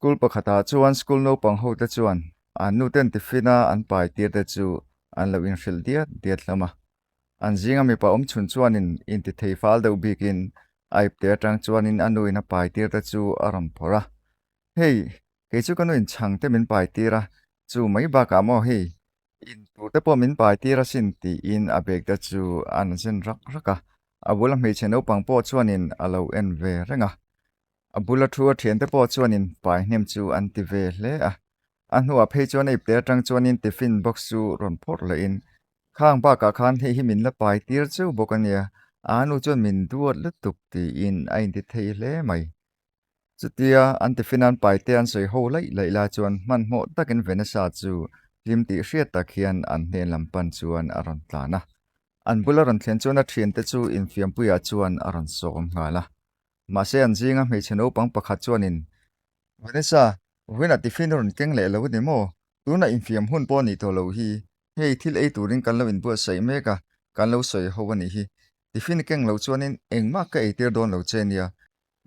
School pakhatah chuan school naupang hote chuan an nuten tiffin-a an pai tir te chu an lo inhrilh diat diat hlawm a. An zinga mipa awm chhun chuanin intithei fal deuh bikin a ipte atang chuanin a nuin a pai tir te chu a rawn phawrh a. Hei, kei chu ka nuin chhang te min pai tir a, chu mai bakah maw hei, in tur te pawh min pai tir asin tiin a bag te chu an zen rak rak a. A bula hmeichhe naupang pawh chuanin a lo en ve reng a. A bula thu a thiante pawh chuanin pai hnem chu an ti ve hle a. A hnuah phei chuan a ipte atang chuanin tiffin box chu rawn phawrh lehin, Khang bakah khan hei hi min la pai tir cheu bawk a nia, a nu chuan min duat lutuk tiin a inti thei hle mai. Chutia an tiffin an pai te an sawi ho laih laih lai chuan hmanhmawh takin Vanessa chu hlim tih hriat tak hian an hnen lam pan chuan a rawn tlan a. An bula rawn thlen chuan a thiante chu infiampuiah chuan a rawn sawm nghal a. Mahse an zinga hmeichhe naupang pakhat chuanin, Vanessa, vawiinah tiffin a rawn keng leh lo a ni maw? Tunah infiam hun pawh a nih tawh loh hi. Hei thil ei turin kan lo inbuatsaih mek a, kan lo sawi ho a nih hi. Tiffin i keng loh chuanin engmah ka eitir dawn lo che nia.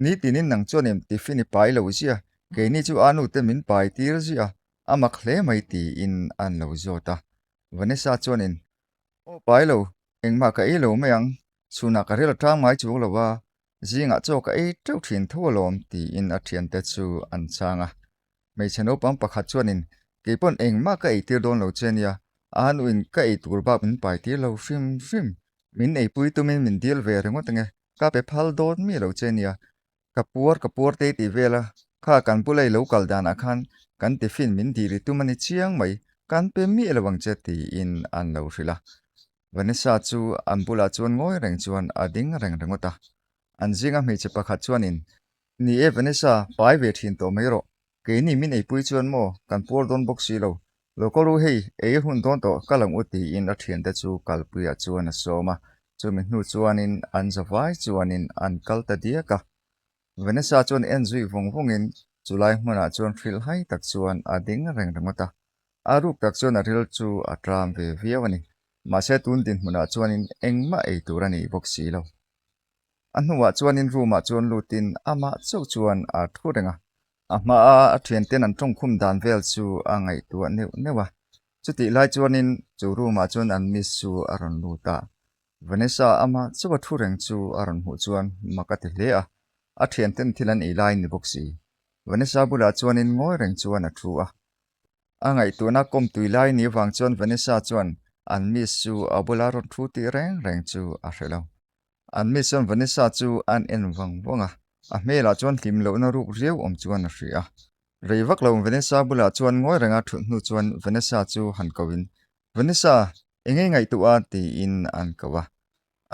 Nitinin nang chuanin tiffin i pai lo zia, keini chu a nute min pai tir zia, a mak hle mai tiin an lo zawt a. Vanessa chuanin, Aw pai lo, engmah ka ei lo mai ang, chhunah ka rel a tang mai chuang lo a, Zingah chaw ka ei teuh thin tho alawm tiin a thiante chu an chhang a. Hmeichhe naupang pakhat chuanin, Keipawn engmah ka eitir dawn lo che nia, a nuin ka ei tur bak min pai tir lo hrim hrim. Min eipui tumin min dil ve ringawt ange, ka pe phal dawn mi lo che nia. Ka puar ka puar te tih vel a, kha kan bula i lo kal danah khan kan tiffin min dil i tum a ni chiang mai, kan pe miah lo ang che tiin an lo hrilh a. Vanessa chu an bulah chuan ngawi reng chuan a ding reng ringawt a. An zinga hmeichhe pakhat chuanin, Ni e Vanessa, pai ve thin tawh mai rawh. Keini min eipui chuan maw, kan puar dawn bawk si lo. Lo kal u hei, ei hun dawn tawh ka lang u tiin a thiante chu kalpuiah chuan a sawm a. Chumi hnu chuanin an zavai chuanin an kal ta diak a. Vanessa chuan en zui vawng vawngin chulai hmunah chuan hrilhhai tak chuan a ding reng ringawt a. A ruk tak chuan a ril chu a tram ve viau a ni. Mahse tun dinhmunah chuanin engmah ei tur a nei bawk si lo. A hnuah chuanin room-ah chuan lutin amah chauh chuan a thu reng a. A hmaa a thianten an tawngkhum dan vel chu a ngaihtuah neuh neuh a. Chutih lai chuanin chu room-ah chuan an miss chu a rawn lut a. Vanessa amah chauh a thu reng chu a rawn hmuh chuan mak a ti hle a. A thianten thil an ei lai ni bawk si. Vanessa bulah chuanin ngawi reng chuan a thu a. A ngaihtuahna kawm tui lai ni vang chuan Vanessa chuan an miss chu a bula rawn thu tih reng reng chu a hre lo. An miss chuan Vanessa chu an en vang vang a, a hmelah chuan hlim lohna ruk riau awm chuan a hria a. Rei vak lo Vanessa bulah chuan ngawi renga thut hnu chuan Vanessa chu han ko in, Vanessa, eng nge ngaihtuah a? tiin an ko a.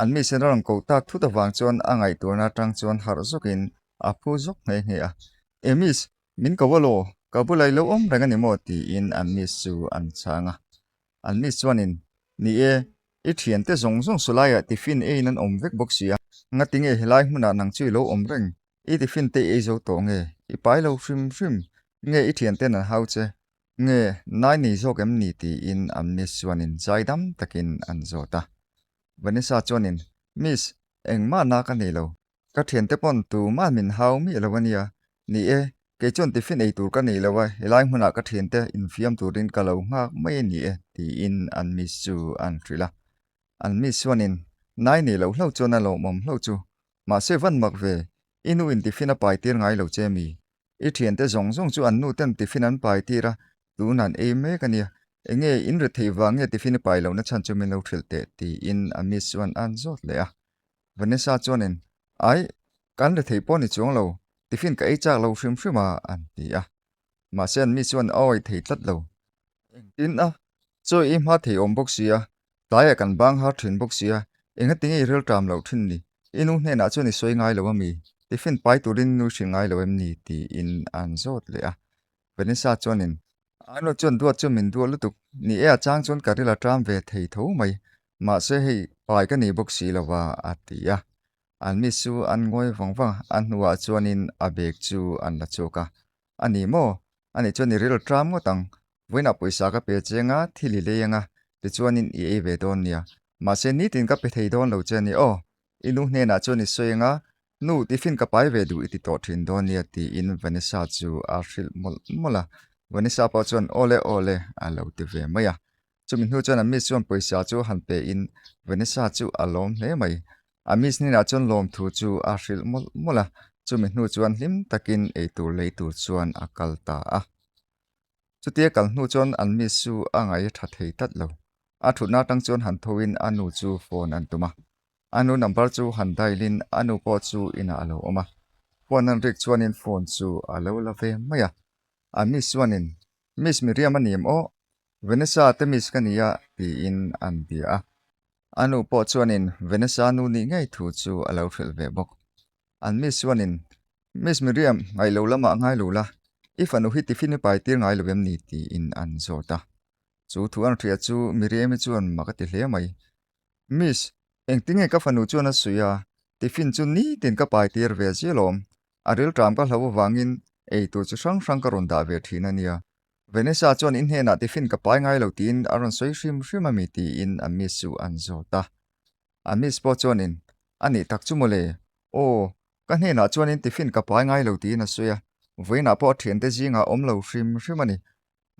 An miss in a rawn ko tak thut avang chuan a ngaihtuahna atang chuan harh zawkin a phu zawk nghe nghe a. E miss, Min ko alaw, ka bulah i lo awm reng a ni maw? tiin an miss chu an chhang a. An miss chuanin, Ni e, i thiante zawng zawng sawlaiah tiffin eiin an awm vek bawk si a, ngatinge helai hmunah nang chu i lo awm reng? I tiffin te i ei zo tawh nge? I pai lo hrim hrim nge i thianten an hau che? Nge nai nei zawk em ni? tiin an miss chuanin zaidam takin an zawt a. Vanessa chuanin, Miss, engmah na ka nei lo. Ka thiante pawn tumah min hau miah lo a nia. Ni e, kei chuan tiffin ei tur ka nei lo a, helai hmunah ka thiante infiam turin ka lo nghak mai a ni e, tiin an miss chu an hrilh a. An miss chuanin, Nai nei loh hlauh chuan a lawmawm hlauh chu. Mahse van mak ve, i nu in tiffin a pai tir ngai lo che mi? I thiante zawng zawng chu an nu ten tiffin an pai tir a, tunah an ei mek a nia. Enge in rethei vang nge tiffin i pai lohna chhan chu min lo hrilh teh, tiin a miss chuan an zawt leh a. Vanessa chuanin, Ai, kan rethei pawh ni chuang lo, tiffin ka ei chak lo hrim hrim a, an ti a. Mahse an mi chuan a awih thei tlat lo. Engtin a? Chaw i hma thei awm bawk sia, tlaiah kan bang har thin bawk sia, engatinge i rilṭam loh thin ni? I nu hnenah chuan i sawi ngai lo a mi? Tiffin pai turin nu hrilh ngai lo em ni? tiin an zawt leh a. Vanessa chuanin, Ano chuan duat chu min duat lutuk, ni e a chang chuan ka ril a ṭam ve thei tho mai, mahse hei pai ka nei bawk si lo va a ti a. An miss chu an ngawi vang vang a, a hnuah chuanin a bag chu an la chhuak a, A ni maw? A nih chuan i ril a ṭam ngawt ang, vawiinah pawisa ka pe cheng a, thil i lei ang a, tichuanin i ei ve dawn nia, mahse nitin ka pe thei dawn lo che a ni aw, i nu hnenah chuan i sawi ang a. Nu, tiffin ka pai ve duh i ti tawh thin dawn nia tiin Vanessa chu a hrilh mawlh mawlh a. Vanessa pawh chuan awle awle a lo ti ve mai a. Chumi hnu chuan a miss chuan pawisa chu han pe in Vanessa chu a lawm hle mai. A miss hnenah chuan lawmthu chu a hrilh mawlh mawlh a, chumi hnu chuan hlim takin eitur lei tur chuan a kal ta a. Chutia kal hnu chuan an miss chu a ngaih a tha thei tlat lo. A thutna atang chuan han tho in a nu chu phone an tum a. A nu number chu han dial in a nu pawh chu inah a lo awm a. Phone an rik chuanin phone chu a lo la ve mai a. A miss chuanin, Miss Miriam a ni em aw? Vanessa te miss ka nia tiin an bia a. A nu pawh chuanin Vanessa nu nih ngei thu chu a lo hrilh ve bawk. An miss chuanin, Miss Miriam, ngaih lo lamah ngai lo la, i fanu hi tiffin i pai tir ngai lo em ni? tiin an zawt a. Chu thu an hria chu Miriam-i chuan mak a ti hle mai. Miss, engtinge ka fanu chuan a suih a, tiffin chu nitin ka pai tir ve zial awm. A rilṭam ka hlo avangin ei tur chi hrang hrang ka rawn dah ve ṭhin a nia. Vanessa chuan i hnenah tiffin ka pai ngai lo tiin a rawn sawi hrim hrim a mi tiin a miss chu an zawt a. A miss pawh chuanin, A nih tak chu mawle, aw, ka hnenah chuanin tiffin ka pai ngai lo tiin a sawi a, vawiinah pawh a thiante zingah a awm lo hrim hrim a ni.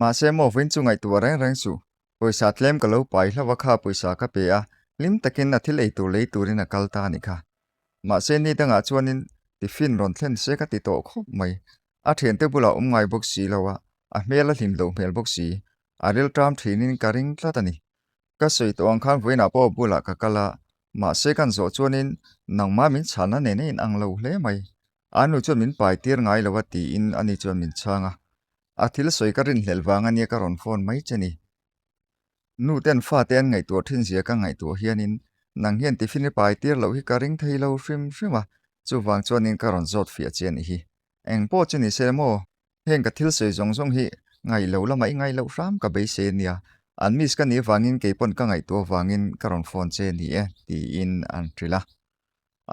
Mahse maw vawiin chu ngaihtuah reng reng suh, pawisa tlem ka lo pai hlauh a kha pawisa ka pe a, hlim takin a thil ei tur lei turin a kal ta a nih kha. Mahse ni dangah chuanin tiffin rawn thlen se ka ti tawh khawp mai. A thiante bulah awm ngai bawk si lo a, a hmel a hlim loh hmel bawk si. A rilṭam thinin ka ring tlat a ni. Ka sawi tawh ang khan vawiinah pawh bulah ka kal a, mahse kan zawh chuanin nangmah min chhanna nen a inang lo hle mai. A nu chuan min pai tir ngai lo a tiin ani chuan min chhang a. A thil sawi ka rinhlelh vang ania ka rawn phone mai che ni. Nu ten fate an ngaihtuah thin zia ka ngaihtuah hianin nang hian tiffin i pai tir loh hi ka ring thei lo hrim hrim a, chuvang chuanin ka rawn zawt fiah che a nih hi. Eng pawh chu ni se maw, heng ka thil sawi zawng zawng hi ngaih lo lamah i ngaih loh hram ka beisei a nia, an miss ka nih avangin kei pawn ka ngaihtuah avangin ka rawn phone che a ni e, tiin an hrilh a.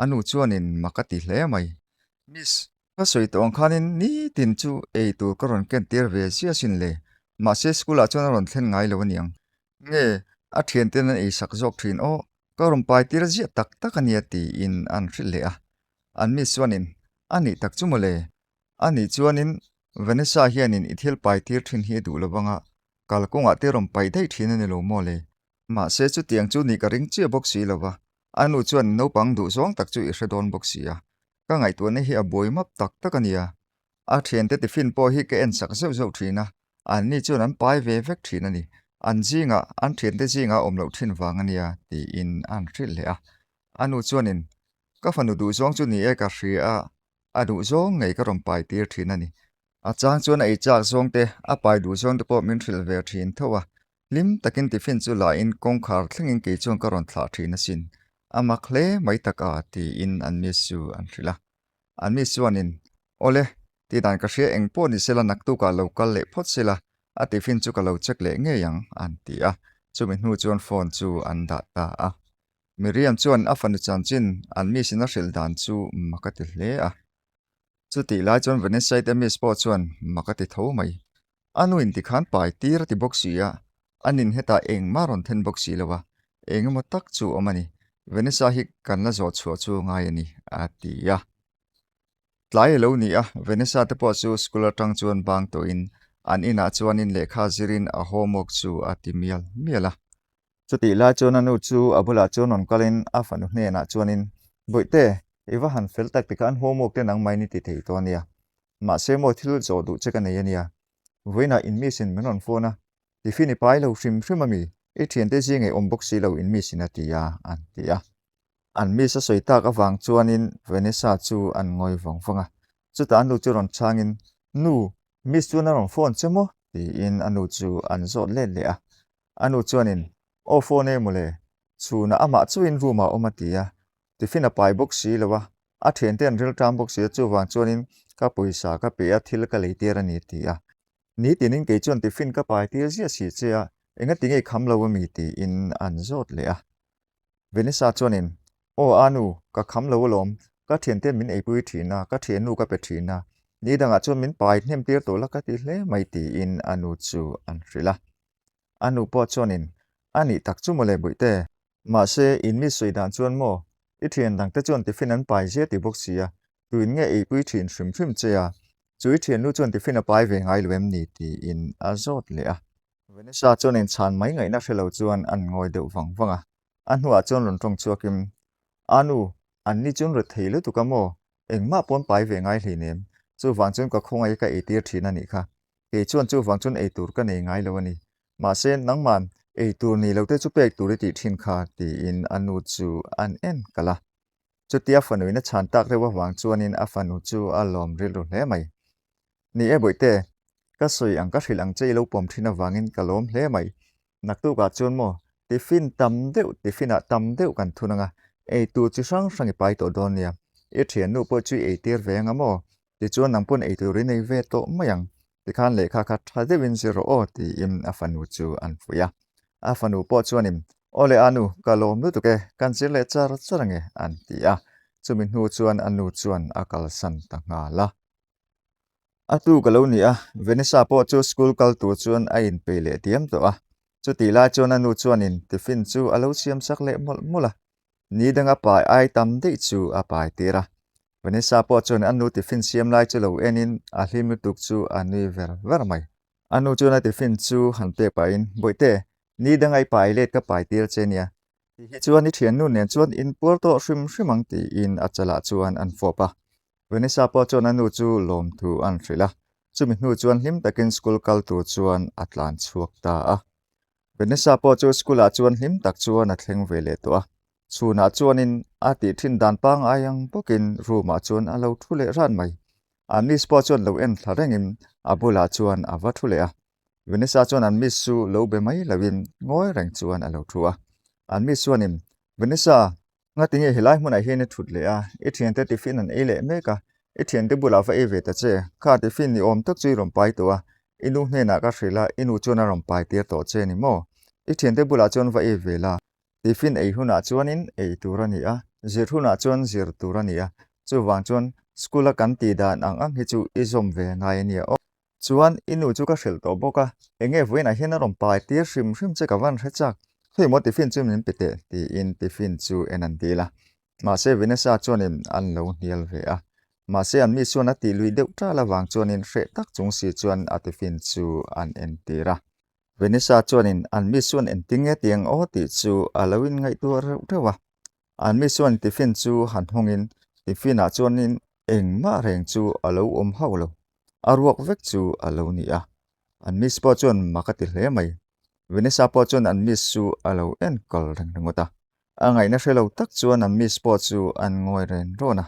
A nu chuanin mak a ti hle mai. Miss, ka sawi tawh ang khanin nitin chu ei tur ka rawn ken tir ve ziah sin le, mahse school ah chuan a rawn thlen ngai lo aniang. Nge, a thianten an ei sak zawk thin aw, ka rawn pai tir ziah tak tak ania tiin an hrilh leh a. An miss chuanin, A nih tak chu mawle, a nih chuanin Vanessa hianin i thil pai tir thin hi a duh lo vang a, kalkawngah te rawn pai daih thin a ni lo maw le? Mahse chutiang chu nih ka ring chiah bawk si lo va, a nu chuan naupang duh zawng tak chu i hre dawn bawk si a, ka ngaihtuahna hi a buai map tak tak a nia. A thiante tiffin pawh hi ka en sak zeuh zeuh thin a, anni chuan an pai ve vek thin a ni, an zingah an thiante zingah a awm loh thin vang a nia tiin a han hrilh leh a. A nu chuanin, Ka fanu duh zawng chu ni e ka hria a, a duh zawng ngei ka rawn pai tir thin a ni. A chang chuan a ei chak zawng te, a pai duh zawng te pawh min hrilh ve thin tho a, hlim takin tiffin chu lahin kawngkhar thlengin kei chuan ka rawn thlah thin asin. A mak hle mai tak a, tiin an miss chu an hrilh a. An miss chuanin, Awle, tih dan ka hria eng pawh ni sela naktukah lo kal leh phawt sela, a tiffin chu ka lo check leh ngei ang, an ti a. Chumi hnu chuan phone chu an dah ta a. Miriam chuan a fanu chanchin an miss in a hrilh dan chu mak a ti hle a. Chutih lai chuan Vanessa-i te miss pawh chuan mak a ti tho mai. A nu in tikhan pai tir a ti bawk si a, a nin hetah engmah rawn then bawk si lo a, eng emaw tak chu awm a ni. Vanessa hi kan la zawh chhuah chu ngai a ni, a ti a. Tlai a lo ni a, Vanessa te pawh chu school atang chuan bang tawhin an inah chuanin lehkha zirin a homework chu a ti mial mial a. Chutih lai chuan a nu chu a bulah chuan rawn kalin a fanu hnenah chuanin, Bawihte, i va han fel tak tikhan homework te nangmah in i ti thei tawh a nia. Mahse maw thil zawh duh che ka nei a nia. Vawiinah in miss in min rawn phone a, tiffin i pai lo hrim hrim a mi, i thiante zing ei awm bawk si lo in miss in a ti a, an ti a. An miss a sawi tak avang chuanin Vanessa chu an ngawi vang vang a. Chutah a nu chu rawn chhangin, Nu, miss chuan a rawn phone che maw? tiin a nu chu an zawt let leh a. A nu chuanin, Aw phone e mawle, chhunah amah chuin room ah awm a ti a, tiffin a pai bawk si lo a, a thiante an rilṭam bawk si a, chuvang chuanin ka pawisa ka pe a, thil ka lei tir a ni a ti a. Nitinin kei chuan tiffin ka pai tir ziah si che a, engati nge i kham lo a mi tiin an zawt leh a. Vanessa chuanin, Aw a nu, ka kham lo alawm, ka thiante min eipui thin a, ka thiannu ka pe thin a, ni dangah chuan min pai hnem tir tawh la ka ti hle mai tiin a nu chu an hrilh a. A nu pawh chuanin, A nih tak chu mawle Bawihte, mahse in mi sawi dan chuan maw? I thian dangte chuan tiffin an pai zia ti bawk si a, tuin nge eipui thin hrim hrim che a, chu i thiannu chuan tiffin a pai ve ngai lo em ni? tiin a zawt leh a. Vanessa chuan inchhan mai ngaihna hre lo chuan an ngawi deuh vang vang a, a hnuah chuan rawn tawng chhuakin, A nu, an ni chuan ret thei lutuk a maw? Engmah pawn pai ve ngai hleinem, chuvang chuan ka khawngaih ka eitir thin a nih kha. Kei chuan chuvang chuan eitur ka nei ngai lo a ni. Mahse, nangman eitur ni lo te chu pek tur i tih thin kha, tiin a nu chu an en kalh a. Chutia fanuin a chhan tak reuh avang chuanin a fanu chu a lawm rilru hle mai. Ni e Bawihte, ka sawi ang ka hrilh ang che i lo pawm thin avangin ka lawm hle mai. Naktukah chuan maw tiffin tam deuh tiffin ah tam deuh kan thun anga eitur chi hrang hrang i pai tawh dawn nia. I thiannu pawh chu i eitir ve anga maw? Tichuan nang pawn eitur i nei ve tawh mai ang. Tikhan lehkha kha tha deuhin zir rawh aw tiin a fanu chu an fuih a. A fanu pawh chuanin Aw le a nu, ka lawm lutuk e, kan zir leh char char ange an ti a. Chumi hnu chuan a nu chuan a kalsan ta nghal a. A tu ka lo ni a, Vanessa pawh chu school kal tur chuan a inpeih leh diam tawh a. Chutih lai chuan a nu chuanin tiffin chu a lo siam sak leh mawlh mawlh a. Ni danga pai ai tam daih chu a pai tir a. Vanessa pawh chuan a nu tiffin siam lai chu lo enin a hlim lutuk chu a nui ver ver mai. A nu chuan a tiffin chu han pek pahin, Bawihte, ni danga i pai let ka pai tir che nia. Ti hi chuan i thiannu nen chuan inpuar tawh hrim hrim ang tiin a chalah chuan an fawp a. Vanessa pawh chuan a nu chu lawmthu an hrilh a, chumi hnu chuan hlim takin school kal tur chuan a tlan chhuak ta a. Vanessa pawh chu school ah chuan hlim tak chuan a thleng ve leh tawh a, chhunah chuanin a tih thin dan pangngai ang bawkin room ah chuan a lo thu leh ran mai. A miss pawh chuan lo en thla rengin a bulah chuan a va thu leh a. Vanessa chuan an miss chu lo be mai loin ngawi reng chuan a lo thu a. An miss chuanin, Vanessa, Ngati nge helai hmunah hian i thut leh a, i thiante tiffin an ei leh mek a, i thiante bulah va ei ve ta che, kha tiffin ni awm tak chu i rawn pai tawh a, i nu hnenah ka hrilh a, i nu chuan a rawn pai tir tawh che ni maw? I thiante bulah chuan va ei ve la, tiffin ei hunah chuanin ei tur a ni a, zir hunah chuan zir tur a ni a, chuvang chuan school a kan tih dan ang ang hi chu i zawm ve ngai a nia aw. Chuan i nu chu ka hrilh tawh bawk a, enge vawiinah hian a rawn pai tir hrim hrim che ka van hre chak, khawi maw tiffin chu min pe teh tiin tiffin chu en an dil a. Mahse Vanessa chuanin an lo hnial ve a, mahse an mi chuan a tih lui deuh tal avang chuanin hreh tak chung si chuan a tiffin chu an en tir a. Vanessa chuanin an mi chuan engtin nge tiang aw tih chu a lo inngaihtuah reuh reuh a. An mi chuan tiffin chu han hawngin tiffin-ah chuanin engmah reng chu a lo awm hauh lo, a ruak vek chu a lo ni a. An miss pawh chuan mak a ti hle mai. Vanessa pawh chuan an miss chu a lo enkawl reng ringawt a. A ngaihna hre lo tak chuan an miss pawh chu an ngawi ren rawn a.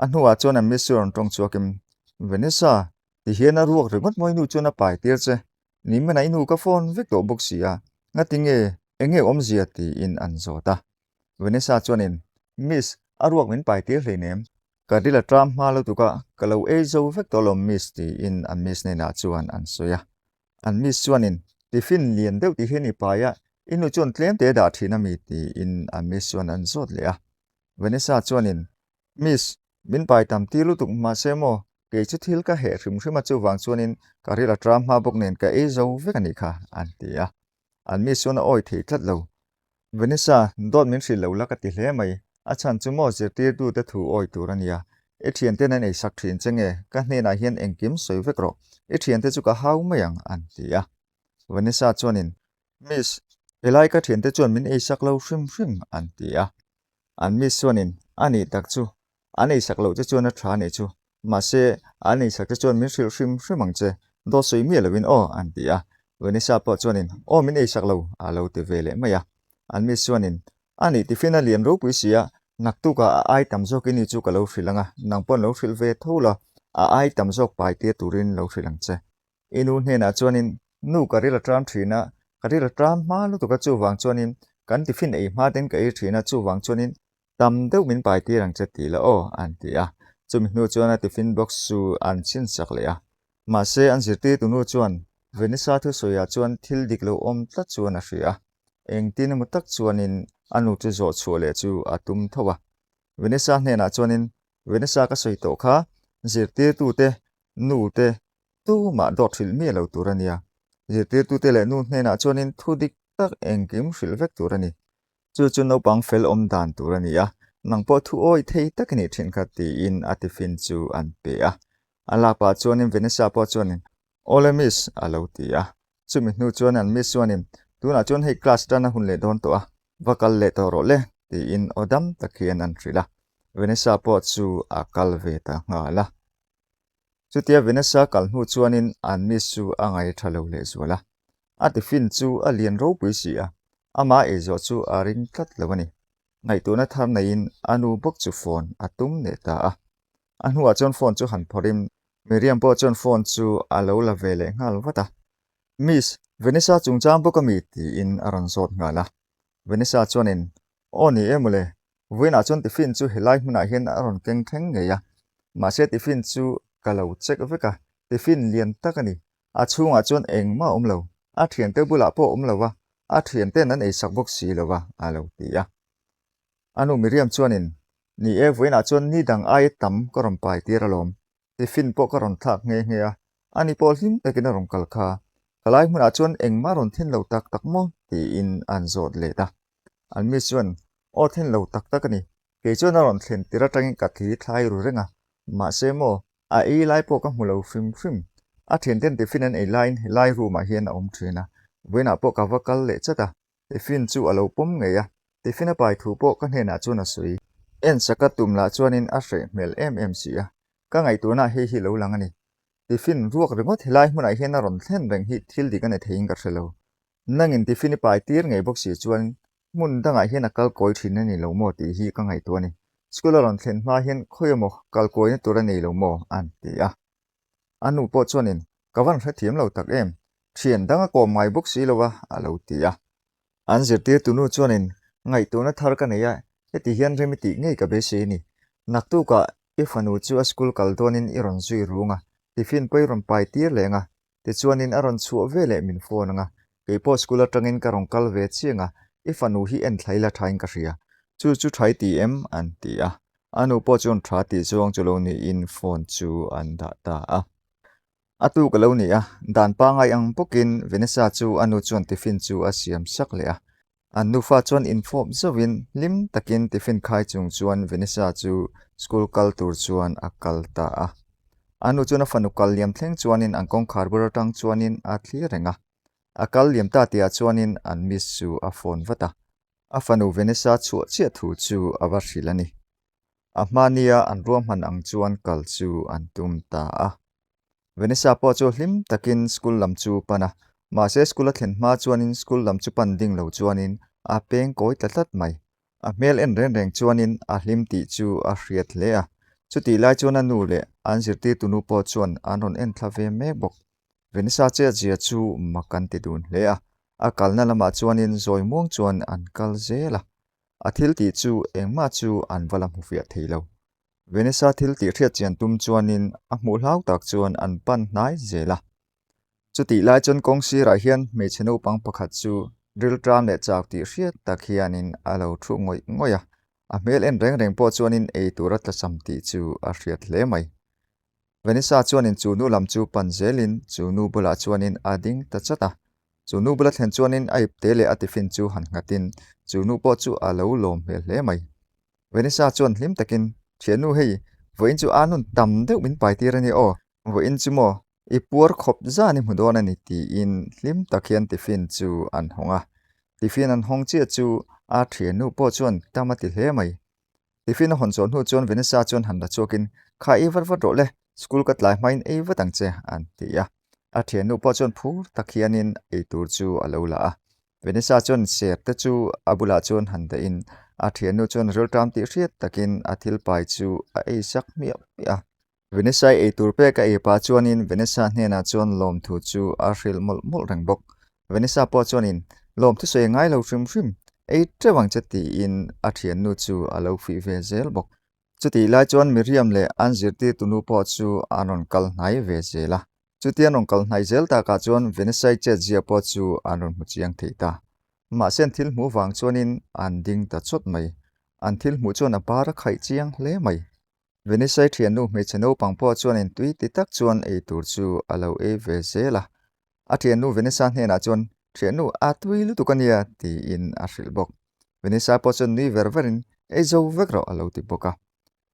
A hnuah chuan an miss chu a rawn tawng chhuakin, Vanessa, tihian a ruak ringawt maw i nu chuan a pai tir che? Nimena i nu ka phone vek tawh bawk si a, ngati nge, eng nge awmzia tiin an zawt a. Vanessa chuanin, Miss, a ruak min pai tir hleinem, ka ril a tram hma lutuk a, ka lo ei zo vek tawh alawm Miss tiin an Miss hnenah chuan an sawi a. An Miss chuanin, Tiffin lian deuh ti hian i pai a, i nu chuan tlem te dah thin a mi tiin an Miss chuan an zawt leh a. Vanessa chuanin, Miss, min pai tam tir lutuk mahse maw, kei chu thil ka heh hrim hrim a chuvang chuanin ka ril a tram hma bawk nen ka ei zo vek a nih kha, an ti a. An miss chuan a awi thei tlat lo. Vanessa, dawt min hrilh lo la ka ti hle mai, a chhan chu maw zirtirtute thu awi tur a nia. I thianten an eisak thin che nge, ka hnenah hian engkim sawi vek rawh, i thiante chu ka hau mai ang, an ti a. Vanessa chuanin, Miss, helai ka thiante chuan min eisak lo hrim hrim, an ti a. An miss chuanin, A nih tak chu, an eisak loh che chuan a tha nih chu. Mahse, an eisak che chuan min hrilh hrim hrim ang che, dawt sawi miah loin aw, an ti a. Vanessa pawh chuanin, Aw min eisak lo, a lo ti ve leh mai a. An miss chuanin, A nih tiffin a lian ropui si a, naktukah a ai tam zawk i ni chu ka lo hrilh ang a, nang paw'n lo hrilh ve tho la, a ai tam zawk pai tir turin lo hrilh ang che. I nu hnenah chuanin, Nu ka ril a tram thin a, ka ril a tram hma lutuk a chuvang chuanin kan tiffin ei hma ten ka ei thin a chuvang chuanin tam deuh min pai tir ang che tih la aw an ti a. Chumi hnu chuan a tiffin box chu an chhin sak leh a. Mahse an zirtirtu nu chuan Vanessa thusawiah chuan thil dik lo awm tlat chuan a hria a, engtin emaw tak chuanin a nu chu zawh chhuah leh chu a tum tho a. Vanessa hnenah chuanin, Vanessa ka sawi tawh kha, zirtirtute nu te Tumah dawt hrilh miah lo tur a nia. Zirtirtute leh nu hnenah chuanin thu dik tak engkim hrilh vek tur a ni. Chu chu naupang fel awm dan tur a ni a. Nang pawh thu awi thei tak i nih thin kha tiin a tiffin chu an pe a. A lak pah chuanin Vanessa pawh chuanin Awle miss a lo ti a. Chumi hnu chuan an miss chuanin Tunah chuan hei class tan a hun leh dawn tawh a, va kal leh tawh rawh le tiin aw dam tak hian an hrilh a. Vanessa pawh chu a kal ve ta nghal a. Chutia Vanessa kal hnu chuanin an miss chu a ngai tha lo lehzual a. A tiffin chu a lian ropui si a, amah eizawh chu a ring tlat lo a ni. Ngaihtuahna thar neiin a nu bawk chu phone a tum leh ta a. A hnuah chuan phone chu han phawrhin Miriam pawh chuan phone chu a lo la ve leh nghal vat a. Miss, Vanessa chungchang bawk a mi? tiin a rawn zawt nghal a. Vanessa chuanin, Aw ni e mawle, vawiinah chuan tiffin chu helai hmunah hian a rawn keng thleng ngei a. Mahse tiffin chu ka lo check vek a, tiffin lian tak a ni. A chhungah chuan engmah a awm lo, a thiante bulah pawh a awm lo va, a thiante'n an eisak bawk si lo va, a lo ti a. A nu Miriam chuanin, Ni e, vawiinah chuan ni dang aia tam ka rawn pai tir alawm, tiffin pawh ka rawn thlak nghe nghe a, ani pawh hlim takin a rawn kal kha. Ka lai hmunah chuan engmah rawn then lo tak tak maw? tiin an zawt let a. An miss chuan, Aw then lo tak tak a ni, kei chuan a rawn thlen tir atangin ka thli thlai ru reng a, mahse maw, A ei lai pawh ka hmu lo hrim hrim. A thianten tiffin an ei laiin helai room ah hian a awm thin a, vawiinah pawh ka va kal leh chat a, tiffin chu a lo pawm ngei a, tiffin a pai thu pawh ka hnenah chuan a sawi. En saka tum lah chuanin a hreh hmel em em si a, ka ngaihtuahna hei hi lo lang a ni. Tiffin ruak ringawt helai hmunah hian a rawn thlen reng hi thil dik a ni theiin ka hre lo. Nangin tiffin i pai tir ngei bawk si chuan Hmun dangah hian a kal kawi thin a ni lo maw tih hi ka ngaihtuah a ni. School a rawn thlen hma hian khawi emaw kal kawina tur a nei lo maw? an ti a. A nu pawh chuanin, Ka van hrethiam lo tak em? Thian dang a kawm ngai bawk si lo a, a lo ti a. An zirtirtu nu chuanin, Ngaihtuahna thar ka nei a, heti hian rem i tih ngei ka beisei a ni. Naktukah i fanu chu a school kal dawnin i rawn zui rung a, tiffin pawh i rawn pai tir leng a, Tichuanin a rawn chhuah ve leh min phone ang a, kei pawh school atangin ka rawn kal ve chiang a, i fanu hi en thlai la thain ka hria. Chu chu tha i ti em? an ti a. A nu pawh chuan tha tih zawng chu lo niin phone chu an dah ta a. A tuk a lo ni a, dan pangai ang bawkin Vanessa chu a nu chuan tiffin chu a siam sak leh a. An nufa chuan infawp zauhin hlim takin tiffin khai chung chuan Vanessa chu school kal tur chuan a kal ta a. A nu chuan a fanu kal liam thleng chuanin an kawngkhar bur atang chuanin a thlir reng a. A kal liam ta tihah chuanin an miss chu a phone vat a. A fanu Vanessa chhuah chiah thu chu a va hrilh a ni. A hmania an ruahman ang chuan kal chu an tum ta a. Vanessa pawh chu hlim takin school lam chu pan a, mahse school a thlen hma chuanin school lam chu pan ding lo chuanin a peng kawi tla tlat mai. A hmel en reng reng chuanin a hlim tih chu a hriat hle a, chutih lai chuan a nu leh an zirtirtu nu pawh chuan an rawn en thla ve mek bawk. Vanessa chiah zia chu mak an ti dun hle a, a kalna lamah chuanin zawi muang chuan an kal zel a, a thil tih chu engmah chu an va la hmu fiah thei lo. Vanessa thil tih hriat chian tum chuanin a hmuh hlau tak chuan an pan hnai zel a. Chutih lai chuan kawng sirah hian hmeichhe naupang pakhat chu rilṭam leh chak tih hriat tak hianin a lo thu ngawih ngawih a. A hmel en reng reng pawh chuanin ei tur a tlacham tih chu a hriat hle mai. Vanessa chuanin chu nu lam chu pan zelin chu nu bulah chuanin a ding ta chat a. Chu nu bula thlen chuanin a ipte leh a tiffin chu han nghatin chu nu pawh chu a lo lawm hmel hle mai. Vanessa chuan hlim takin, Thiannu hei, vawiin chu a nun tam deuh min pai tir a ni aw, vawiin chu maw i puar khawp zan i hmu dawn a ni tiin hlim tak hian tiffin chu an hawng a. Tiffin an hawng chiah chu a thiannu pawh chuan tam a ti hle mai. Tiffin a hawn chawh hnu chuan Vanessa chuan han la chhuakin, Kha ei vat vat rawh le, school ka tlai hmain ei vat ang che, an ti a. A thiannu pawh chuan phur tak hianin ei tur chu a lo la a. Vanessa chuan ser te chu a bulah chuan han dahin a thiannu chuan rilṭam tih hriat takin a thil pai chu a ei sak hmiah hmiah a. Vanessa-i ei tur pek a ei pah chuanin Vanessa hnenah chuan lawmthu chu a hrilh mawlh mawlh reng bawk. Vanessa pawh chuanin lawmthu sawi a ngai lo hrim hrim, ei teuh ang che tiin a thiannu chu a lo fuih ve zel bawk. Chutih lai chuan Miriam leh an zirtirtu nu pawh chu an rawn kal hnai ve zel a. Chuti an rawn kal hnai zel takah chuan Vanessa-i chetzia pawh chu an rawn hmu chiang thei ta. Mahse an thil hmuh vang chuanin an ding ta chawt mai. An thil hmuh chuan a bar a khaih chiang hle mai. Venisai thiannu hmeichhe naupang pawh chuanin tui ti tak chuan ei tur chu a lo ei ve zel a. A thiannu Vanessa hnenah chuan, Thiannu, a tui lutuk a nia, tiin a hrilh bawk. Vanessa pawh chuan nui ver verin, Ei zo vek rawh a lo ti bawk a.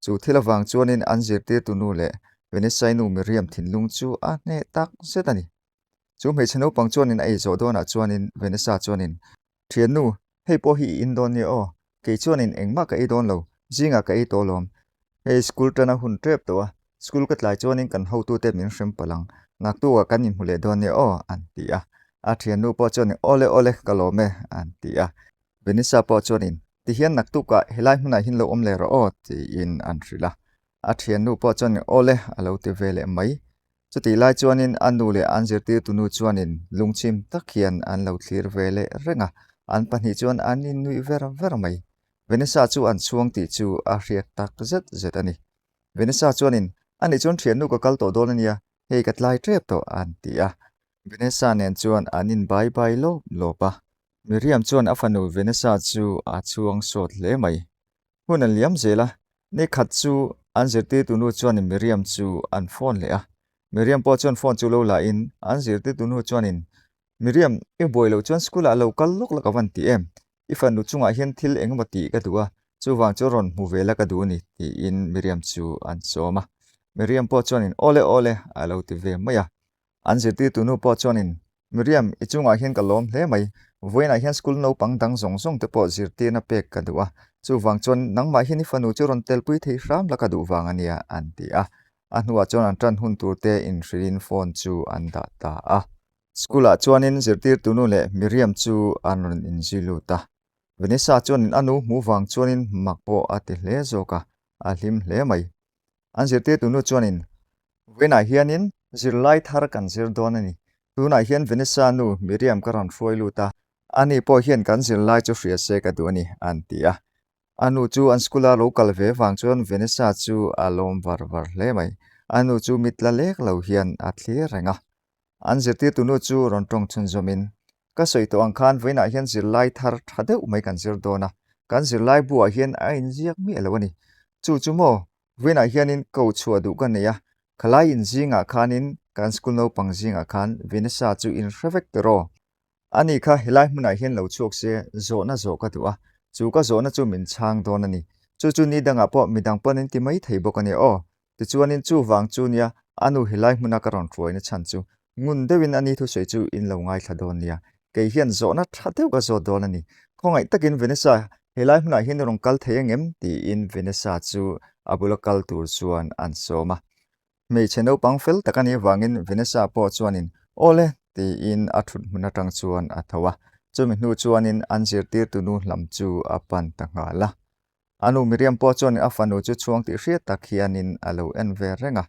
Chu thil avang chuanin an zirtirtu nu leh Vanessa-i nu Miriam thinlung chu a hneh tak zet a ni. Chu hmeichhe naupang chuanin a ei zawh dawnah chuanin Vanessa chuanin, Thiannu, hei pawh hi i in dawn nia aw, kei chuanin engmah ka ei dawn lo, zingah ka ei tawh lawm. Hei school tana hun tep tawh a, school ka tlai chuanin kan hotute min hrem palh ang, naktukah kan inhmu leh dawn nia aw, an ti a. A thiannu pawh chuanin, Awle awle, ka lawm e, an ti a. Vanessa pawh chuanin, Tihian naktukah helai hmunah hian lo awm leh rawh aw, tiin an hrilh a. A thiannu pawh chuanin, Awle, a lo ti ve leh mai. Chutih lai chuanin a nu leh an zirtirtunu chuanin lungchim tak hian an lo thlir ve leh reng a, an pahnih chuan an innuih ver ver mai. Vanessa chu an chhuang tih chu a hriat tak zet zet a ni. Vanessa chuanin, Anih chuan thiannu ka kal tawh dawn a nia, hei ka tlai tep tawh, an ti a. Vanessa nen chuan an inbai bai lawp lawp a. Miriam chuan a fanu Vanessa chu a chhuang sawt hle mai. Hun a liam zel a, ni khat chu an zirtirtu nu chuanin Miriam chu an phone leh a. Miriam pawh chuan phone chu lo la in an zirtirtu nu chuanin, Miriam, i buai loh chuan school ah lo kal lawk la ka van ti em? I fanu chungah hian thil eng emaw tih ka duh a, chuvang chu rawn hmu ve la ka duh a ni, tiin Miriam chu an sawm a. Miriam pawh chuanin, Awle awle, a lo ti ve mai a. An zirtirtu nu pawh chuanin, Miriam, i chungah hian ka lawm hle mai. Vawiinah hian school naupang dang zawng zawng te pawh zirtirna pek ka duh a. Chuvang chuan nangmah hian i fanu chu rawn telpui thei hram la ka duh vang a nia, an ti a. A hnuah chuan an tan hun tur te inhrilhin phone chu an dah ta a. School-ah chuanin zirtirtu nu leh Miriam chu an rawn inzui lut a. Vanessa chuanin a nu hmuh vang chuanin mak pawh a ti hle zawk a, a hlim hle mai. An zirtirtu nu chuanin, Vawiinah hianin zirlai thar kan zir dawn a ni. Tunah hian Vanessa nu Miriam ka rawn hruai lut a, ani pawh hian kan zirlai chu hria se ka duh a ni, an ti a. A nu chu an school-a lo kal ve vang chuan Vanessa chu a lawm var var hle mai. A nu chu mit la lek lo hian a thlir reng a. An zirtirtu nu chu rawn tawng chhunzawmin, Ka sawi tawh ang khan vawiinah hian zirlai thar tha deuh mai kan zir dawn a, kan zirlai buah hian a inziak miah lo a ni. Chu chu maw, vawiinah hianin ko chhuah duh ka nei a, khalai inzingah khanin kan school naupang zingah khan Vanessa chu in hre vek tawh aw. Ani kha helai hmunah hian lo chhuak se zawhna zawh ka duh a, chu ka zawhna chu min chhang dawn a ni. Chu chu ni dangah pawh midang pawn an ti mai thei bawk a nia aw. Tichuanin chuvang chu nia a nu helai hmuna ka rawn hruaina chhan chu ngun deuhin a ni thusawi chu in lo ngaithla dawn nia. Kei hian zawhna tha deuh ka zawt dawn a ni. Khawngaih takin Vanessa helai hmunah hian i rawn kal thei angem? tiin Vanessa chu a bula kal tur chuan an sawm a. Hmeichhe naupang fel tak a nih avangin Vanessa pawh chuanin Aw le tiin a thut hmun atang chuan a tho a. Chumi hnu chuanin an zirtirtu nu hlam chu a pan ta nghal a. A nu Miriam pawh chuanin a fanu chu chhuang tih hriat tak hianin a lo en ve reng a.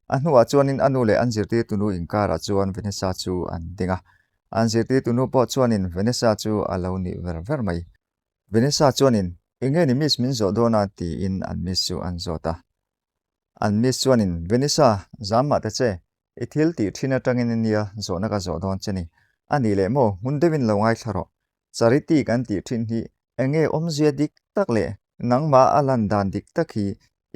A hnuah chuanin a nu leh an zirtirtu nu inkarah chuan Vanessa chu an ding a. An zirtirtu nu pawh chuanin Vanessa chu a lo nih ver ver mai. Vanessa chuanin, Enge ni miss min zawh dawn a? tiin an miss chu an zawt a. An miss chuanin, Vanessa, zam mah ta che, i thil tih thin atangin a nia zawhna ka zawh dawn che ni. A nih leh maw, hmun deuhin lo ngaithla rawh. Charity kan tih thin hi enge awmzia dik tak leh nangmah a lan dan dik tak hi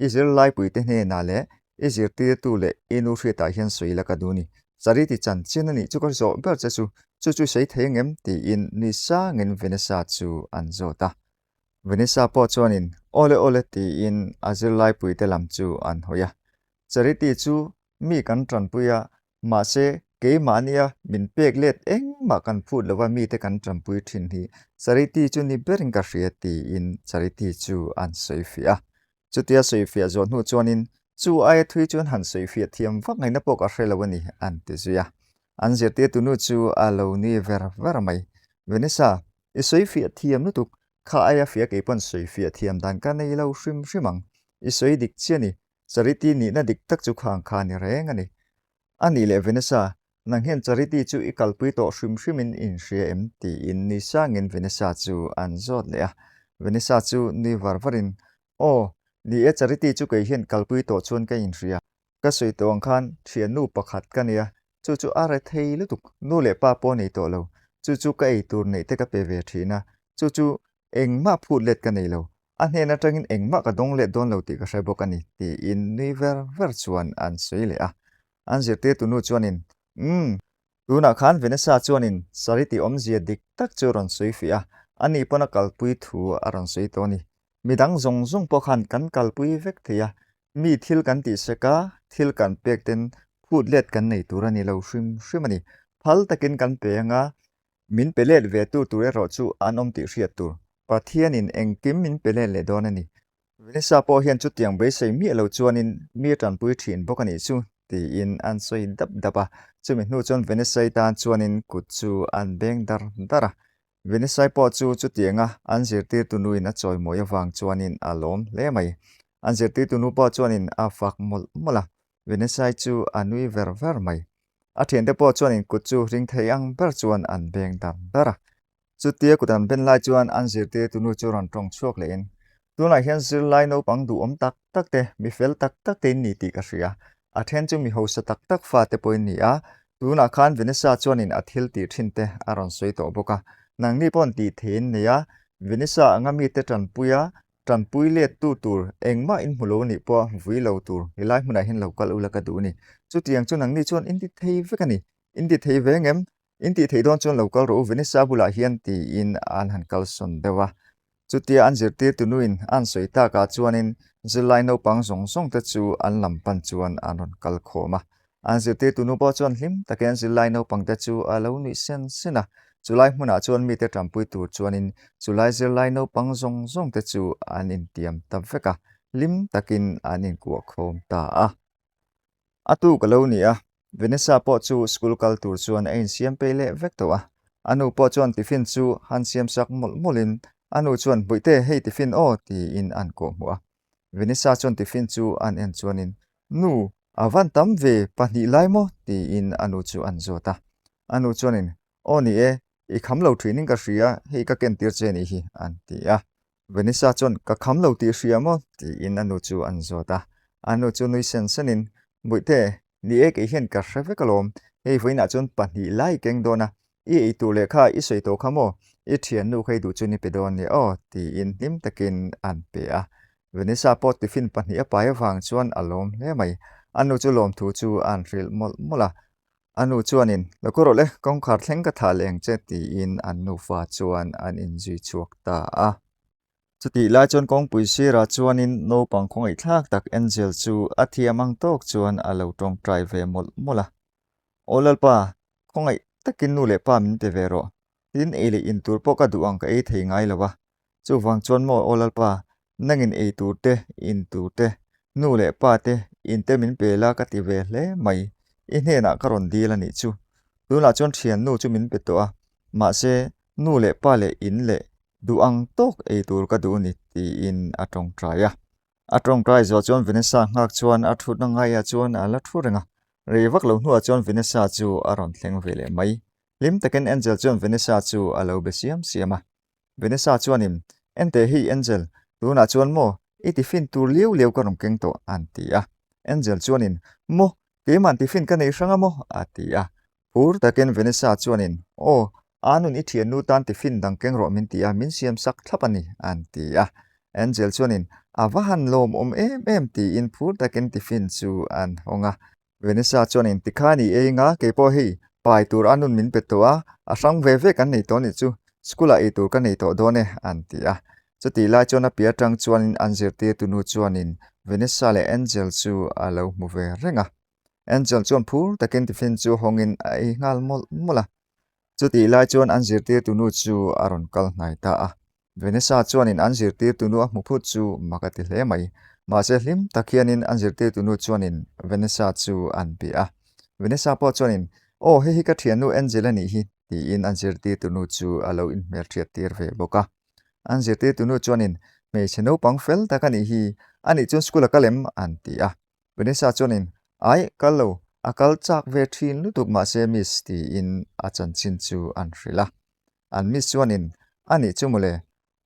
i zirlaipuite hnenah leh i zirtirtu leh i nu hriatah hian sawi la ka duh ni. Charity chanchin a nih chu ka zawh ber che chu, chu chu sawi thei angem? tiin nui sangin Vanessa chu an zawt a. Vanessa pawh chuanin awle awle tiin a zirlaipuite lam chu an hawi a. Charity chu mi kan tanpui a, mahse keimahnia min pek let engmah kan phut lova mite kan tanpui thin hi Charity chu ni berin ka hria tiin Charity chu an sawi fiah a. Chutia sawi fiah zawh hnu chuanin chu aia thui chuan han sawi fiah thiam vak ngaihna pawh ka hre lo a ni an ti zui a. An zirtirtu nu chu a lo nui ver ver mai. Vanessa, i sawi fiah thiam lutuk, kha aia fiah kei pawn sawi fiah thiam dan ka nei lo hrim hrim ang. I sawi dik chiah a ni, Charity nihna dik tak chu khang kha a ni reng a ni. A nih leh Vanessa, nang hian Charity chu i kalpui tawh hrim hrimin i inhria em? tiin nui sangin Vanessa chu an zawt leh a. Vanessa chu nui var varin, Aw, ni e Charity chu kei hian kalpui tawh chuan ka inhria. Ka sawi tawh ang khan thiannu pakhat ka nia, chu chu a re thei lutuk, nu leh pa pawh nei tawh lo, chu chu ka ei tur neih te ka pe ve thin a, chu chu Engmah phut let ka nei lo, a hnen atangin engmah ka dawng let dawn lo tih ka hre bawk a ni, tiin nui ver ver chuan an sawi leh a. An zirtirtu nu chuanin, Umm, tunah khan Vanessa chuanin Sariti awmzia dik tak chu a rawn sawi fiah a, ani pawn a kalpui thu a rawn sawi tawh a ni. Midang zawng zawng pawh khan kan kalpui vek thei a, mi thil kan tih sek a, thil kan pek ten phut let kan nei tur a ni lo hrim hrim a ni. Phal takin kan pe ang a, min pe let ve tu tur erawh chu an awm tih hriat tur. Pathianin engkim min pe let leh dawn a ni. Vanessa pawh hian chutiang beisei miah lo chuanin mi a tanpui thin bawk a nih chu tiin an sawi dap dap a. Chumi hnu chuan Vanessa-i tan chuanin kut chu an beng dar dar a. Vanessa-i pawh chu chutianga an zirtirtu nuin a chawimawi avang chuanin a lawm hle mai. An zirtirtu nu pawh chuanin a fak mawlh mawlh a, Vanessa-i chu a nui ver ver mai. A thiante pawh chuanin kut chu ring thei ang ber chuan an beng dar dar a. Chutia kut an ben lai chuan an zirtirtu nu chu rawn tawng chhuak lehin, Tunah hian zirlai naupang duhawm tak tak te, mi fel tak tak te in ni tih ka hria. A then chu mi hausa tak tak fa te pawh in ni a, tunah khan Vanessa chuanin a thil tih thin te a rawn sawi tawh bawk a. Nangni paw'n tih thei in nei a, Vanessa anga mite tanpui a, tanpui lettu tur engmah in hmu lo nih pawh vui lo tur helai hmunah hian lo kal ula ka duh a ni. Chutiang chu nangni chuan in ti thei vek a ni. In ti thei ve ngem? In tih theih dawn chuan lo kal rawh u, Vanessa bulah hian tiin an han kalsawn deuh a. Chutia an zirtirtu nuin a an sawi takah chuanin zirlai naupang zawng zawng te chu an lam pan chuan an rawn kal khawm a. An zirtirtu nu pawh chuan hlim takin an zirlai naupang te chu a lo nuih sen sen a. Chulai hmunah chuan mite tanpui tur chuanin chulai zirlai naupang zawng zawng te chu an intiam ta vek a, hlim takin an inkuah khawm ta a. A tu ka lo ni a, Vanessa pawh chu school kal tur chuan a insiam peih leh vek tawh a. A nu pawh chuan tiffin chu han siam sak mawlh mawlhin a nu chuan Bawihte hei tiffin aw tiin an kawhhmuh a. Vanessa chuan tiffin chu an en chuanin Nu, a van tam ve pahnih lai maw? tiin a nu chu an zawt a. A nu chuanin Aw ni e, i kham lo thinin ka hria, hei ka ken tir che nih hi an ti a. Vanessa chuan ka kham lo tih hria maw? tiin a nu chu an zawt a. A nu chu nui sen senin, Bawihte, ni e kei hian ka hre vek alawm, hei vawiinah chuan pahnih lai i keng dawn a, i ei tur lehkha i sawi tawh kha maw? I thiannu kha i duh chuan i pe dawn nia aw, tiin hlim takin an pe a. Vanessa pawh tiffin pahnih a pai avang chuan a lawm hle mai. A nu chu lawmthu chu an hrilh mawlh mawlh a. A nu chuanin, Lo kawr rawh le, kawngkhar thleng ka thah leh ang che, tiin an nufa chuan an inzui chhuak ta a. Chutih lai chuan kawngpui sirah chuanin naupang khawngaihthlak tak Angel chu a thiam ang tawk chuan a lo tawngtai ve mawlh mawlh a. Aw Lalpa, khawngaih takin nu leh pa min pe ve rawh. Tin, ei leh in tur pawh ka duh ang ka ei thei ngai lo a. Chuvang chuan maw aw Lalpa, nangin ei tur te, in tur te, nu leh pa te, in te min pe la ka ti ve hle mai. I hnenah ka rawn dil a nih chu. Tunah chuan thiannu chu min pe tawh a, mahse nu leh pa leh in leh duh ang tawk ei tur ka duh ni tiin a tawngtai a. A tawngtai zawh chuan Vanessa nghak chuan a thutna ngaiah chuan a la thu reng a. Rei vak lo hnuah chuan Vanessa chu a rawn thleng ve leh mai. Hlim takin Angel chuan Vanessa chu a lo be siam siam a. Vanessa chuanin, Enteh hei Angel, tunah chuan maw i tiffin tur liau liau ka rawn keng tawh, an ti a. Angel chuanin, Maw, keima'n tiffin ka nei hrang a maw? a ti a. Phur takin Vanessa chuanin, Aw, Anun i thiannu tan tiffin dang keng rawh min ti a, min siam sak thlap a ni, an ti a. Angel chuanin, A va han lawmawm em em, tiin phur takin tiffin chu an hawng a. Vanessa chuanin tikhan i ei nga, kei pawh hei pai tur a nun min pe tawh a, a hrang ve ve kan nei tawh nih chu, school ah ei tur ka nei tawh dawn e, an ti a. Chutih lai chuan a piah atang chuanin an zirtirtu nu chuanin Vanessa leh Angel chu a lo hmu ve reng a. Angel chuan phur takin tiffin chu hawngin a ei nghal mawlh mawlh a. Chutih lai chuan an zirtirtu nu chu a rawn kal hnai ta a. Vanessa chuanin an zirtirtu nu a hmu phut chu mak a ti hle mai. Mahse hlim tak hianin an zirtirtu nu chuanin Vanessa chu an bia a. Vanessa pawh chuanin, Aw, hei hi ka thiannu Angel a nih hi, tiin an zirtirtu nu chu a lo inhmelhriat tir ve bawk a. An zirtirtu nu chuanin, Hmeichhe naupang fel tak a nih hi, a nih chuan school a kal em? an ti a. Vanessa chuanin, Aih, kal lo, a kal chak ve thin lutuk mahse miss, tiin a chanchin chu an hrilh a. An miss chuanin, A nih chu mawle,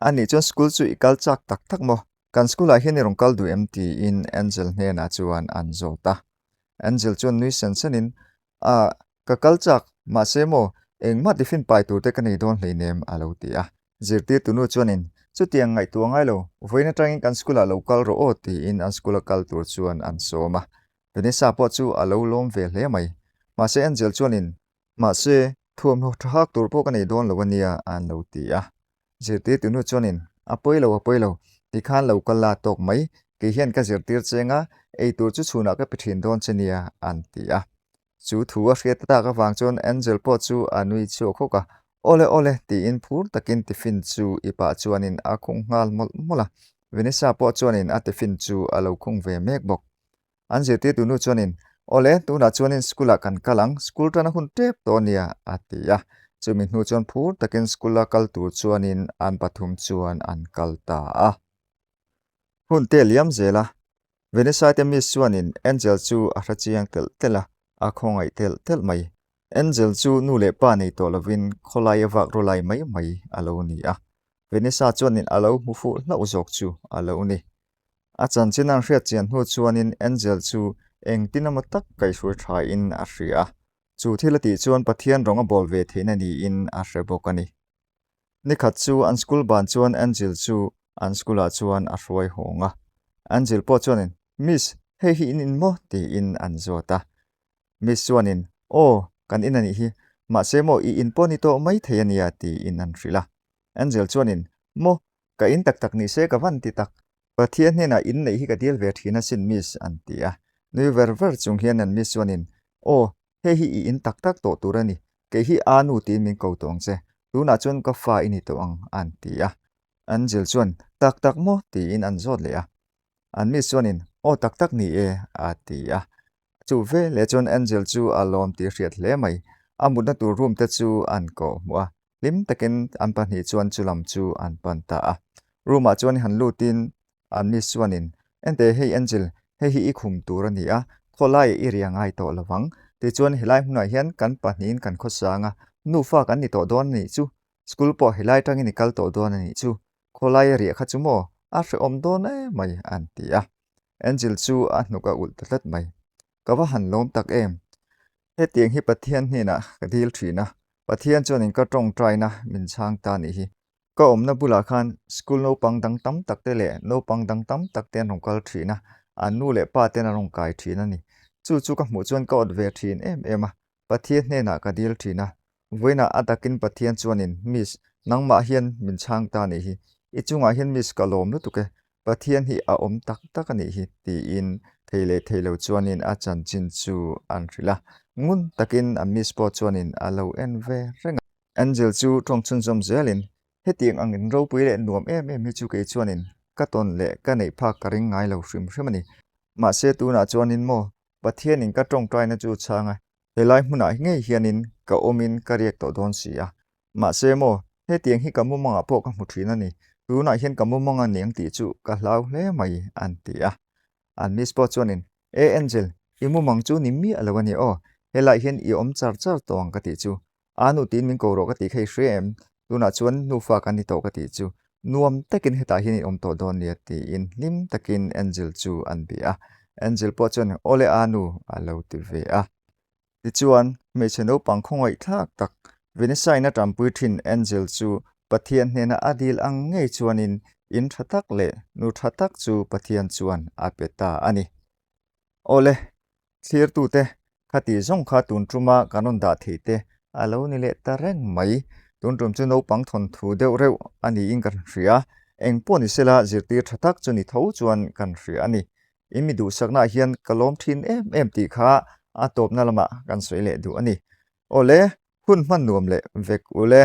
a nih chuan school chu i kal chak tak tak maw? Kan school ah hian i rawn kal duh em? tiin Angel hnenah chuan an zawt a. Angel chuan nui sen senin, A, ka kal chak, mahse maw, engmah tiffin pai tur te ka nei dawn hleinem, a lo ti a. Zirtirtu nu chuanin, Chutiang ngaihtuah ngai lo, vawiin atangin kan school ah lo kal rawh aw, tiin an school a kal tur chuan an sawm a. Vanessa pawh chu a lo lawm ve hle mai. Mahse Angel chuanin, Mahse, thuamhnaw tha hak tur pawh ka nei dawn lo a nia, an lo ti a. Zirtirtu nu chuanin, A pawi lo, a pawi lo. Tikhan lo kal la tawk mai, kei hian ka zirtir cheng a, ei tur chu chhunah ka pe thin dawn che nia, an ti a. Chu thu a hriat tak avang chuan Angel pawh chu a nui chhuak hawk a, Awle awle, tiin phur takin tiffin chu i pah chuanin a khung nghal mawlh mawlh a. Vanessa pawh chuanin a tiffin chu a lo khung ve mek bawk. An zirtirtu nu chuanin, Awle, tunah chuanin school-ah kan kal ang, school tana hun tep tawh ania, a ti a. Chumi hnu chuan phur takin school-a kal tur chuanin an pathum chuan an kal ta a. Hun te liam zel a, Venesaite miss chuanin Angel chu a hre chiang telh telh a, a khawngaih telh telh mai. Angel chu nu leh pa nei tawh lovin khawlai a vak rawlai mai mai a lo ni a. Vanessa chuanin a lo hmu fuh hlauh zawk chu a lo ni. A chanchin an hriat chian hnu chuanin Angel chu engtin emaw tak kaihhruai thain a hria a. Chu thil a tih chuan Pathian rawng a bawl ve theihna niin a hre bawk a ni. Nikhat chu an school ban chuan Angel chu an school ah chuan a hruai hawng a. Angel pawh chuanin, Miss, hei hi in in maw? tiin an zawt a. Miss chuanin, Aw, kan in a nih hi. Mahse maw i in pawh ni tawh mai thei a nia, tiin an hrilh a. Angel chuanin, Maw, ka in tak tak ni se ka van ti tak. Pathian hnenah in neih hi ka dil ve thin asin Miss, an ti a. Nui ver ver chung hian an Miss chuanin, Aw, hei hi i in tak tak tawh tur a ni. Kei hi a nu tiin min ko tawh ang che. Tunah chuan ka fa i ni tawh ang, an ti a. Angel chuan, Tak tak maw? tiin an zawt leh a. An Miss chuanin, Aw tak tak ni e, a ti a. Chu veleh chuan Angel chu a lawm tih hriat hle mai. A mutna tur room te chu an kawh hmuh a, hlim takin an pahnih chuan chu lam chu an pan ta a. Room ah chuan han lutin an miss chuanin, Ente hei Angel, hei hi i khum tur a ni a, khawlaiah i ria ngai tawh lo vang. Tichuan helai hmunah hian kan pahnihin kan khawsang a, nufa kan ni tawh dawn a nih chu. School pawh helai tangin i kal tawh dawn a nih chu. Khawlaia riah kha chu maw a hrehawm dawn em mai an ti a. Angel chu a hnuk a ulh ta tlat mai. Ka va han lawm tak em? Hetiang hi Pathian hnenah ka dil thin a, Pathian chuanin ka tawngtaina min chhang ta nih hi. Ka awmna bulah khan school naupang dang tam tak te leh naupang dang tam tak te an rawn kal thin a, an nu leh pa ten an rawn kai thin a ni. Chu chu ka hmuh chuan ka awt ve thin em em a, Pathian hnenah ka dil thin a, vawiinah a takin Pathian chuanin, Miss, nangmah hian min chhang ta nih hi. I chungah hian Miss ka lawm lutuk e. Pathian hi a awm tak tak a nih hi, tiin thei leh thei lo chuanin a chanchin chu an hrilh a. Ngun takin a Miss pawh chuanin a lo en ve reng a. Angel chu tawng chhunzawm zelin, Hetiang ang in ropui leh nuam em em hi chu kei chuanin ka tawn leh ka neih phak ka ring ngai lo hrim hrim a ni. Mahse tunah chuanin maw Pathianin ka tawngtaina chu chhang a, helai hmunah ngei hianin ka awmin ka riak tawh dawn si a. Mahse maw, hetiang hi ka mumangah pawh ka hmu thin a ni. Tunah hian ka mumang a niang tih chu ka hlau hle mai, an ti a. An miss pawh chuanin, E Angel, i mumang chu ni miah lo a ni aw, helaiah hian i awm char char tawh ang ka tih chu. A nu tiin min ko rawh ka tih kha i hria em? Tunah chuan nufa kan ni tawh ka tih chu nuam takin hetah hian i awm tawh dawn nia tiin hlim takin Angel chu an bia a. Angel pawh chuan Awle a nu a lo ti ve a. Tichuan hmeichhe naupang khawngaih thlak tak Vanessa-in a tanpui thin Angel chu Pathian hnena a dil ang ngei chuanin in tha tak leh nu tha tak chu Pathian chuan a pe ta a ni. Awle, thlirtute, khati zawng kha tun tuma kan rawn dah theih te a lo ni leh ta reng mai. Tun tum chu naupang thawnthu deuh reuh a niin kan hria. Eng pawh ni sela zirtir tha tak chu ni tho chuan kan hria a ni. In mi duhsaknaah hian ka lawm thin em em tih kha a tawpna lamah kan sawi leh duh a ni. Awle, hun hman nuam leh vek ule.